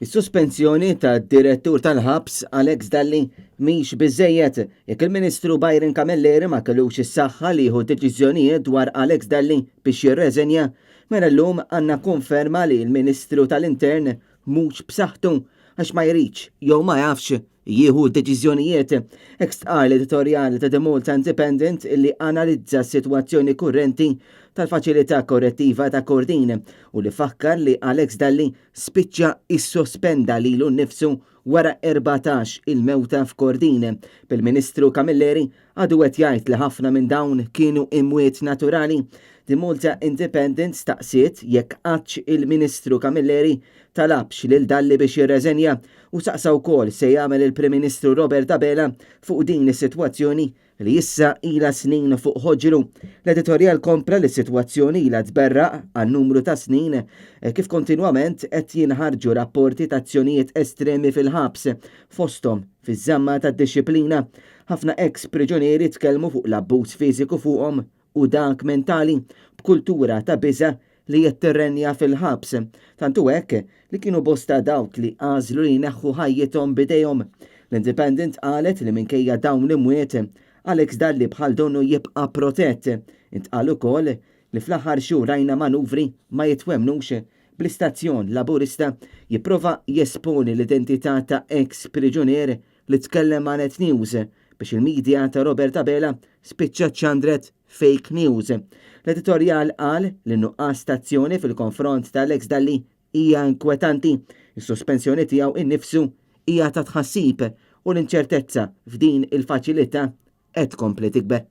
Is-sospensjoni tad-Direttur tal-Ħabs Alex Dalli mhix biżżejjed jekk il-Ministru Byron Camilleri ma kellux is-saħħa li jieħu deċiżjonijiet dwar Alex Dalli biex jirreżenja, mela llum għandna konferma li l-Ministru tal-Intern mhux b'saħħtu għax ma jridx jew ma jafx jieħu deċiżjonijiet. Hekk stqarr l-editorjal ta' The Malta Independent illi analizza s-sitwazzjoni kurrenti tal-Faċilità Korrettiva ta' Kordin u li fakkar li Alex Dalli spiċċa issospenda lilu nnifsu wara 14 il-mewta f'Kordin, bil-Ministru Camilleri għadu qed jgħid li ħafna minn dawn kienu imwiet naturali. The Malta Independent staqsiet jekk qattx il-Ministru Camilleri talabx lil Dalli biex jirreżenja u saqsa wkoll se jagħmel il-Prim Ministru Robert Abela fuq din is-sitwazzjoni li issa ilha snin fuq ħoġru. L-editorjal kompla li s-sitwazzjoni ilha tberraq għal numru ta' snin kif kontinwament qed jinħarġu rapporti ta' azzjonijiet estremi fil-ħabs, fosthom fiż-żamma tad-dixxiplina. Ħafna eks priġunieri tkellmu fuq l-abbuż fiżiku fuqhom u dak mentali, b'kultura ta' biża' li qed tirrenja fil-ħabs. Tant hu hekk li kienu bosta dawk li għażlu li jneħħu ħajjithom b'idejhom. L-Independent qalet li minkejja dawn l-imwiet, Alex Dalli bħal donnu jibqa' protett. Intqal ukoll li fl-aħħar xhur rajna manuvri ma jitwemmnux bl-istazzjon Laburista jipprova jesponi l-identità ta' eks priġunier li tkellem ma' Net News biex il-media ta' Robert Abela spiċċat xandret fake news. L-editorjal qal li n-nuqqas ta' azzjoni fil-konfront ta' Alex Dalli hija inkwetanti, is-sospensjoni tiegħu innifsu hija ta' tħassib u l-inċertezza f'din il-faċilità qed tkompli tikber.